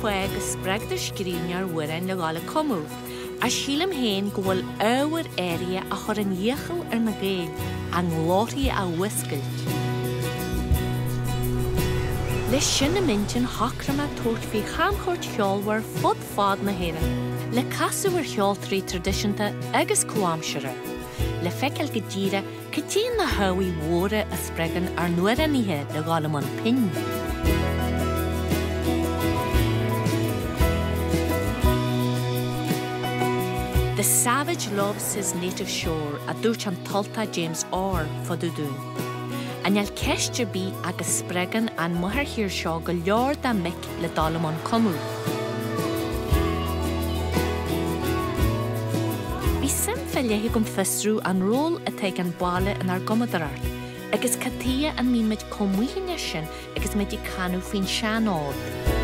fáth go spreagtar scríbhneoir amhráin le dhul ag cumadh, ach sílim féin go bhfuil ábhair áirithe a chuireann iachall ar na Gaeil a nglórthaí a fhuascailt. Leis sin im intinn shocraigh mé tabhairt faoi chamchuairt cheolmhar fud fad na hÉireann le casadh ar cheoltóirí traidisiúnta agus comhaimseartha, le feiceáil go díreach Cad iad na hábhair mhóra a spreagann ár n-amhránaithe le dhul i mbun pinn? The savage loves his native shore, a dúirt an tUltach James Orr fá dtaobh dúinn. Níl ceist ar bith ach go spreagann an mháthairthír seo go leor dá mic le dul i mbun cumadh. Bhí suim fé leith agam fiosrú an ról atá ag an baile inár gcumadóireacht agus cad tuighe an mbíonn muid chomh maoithneach sin agus muid ag canadh faoin seanfhód.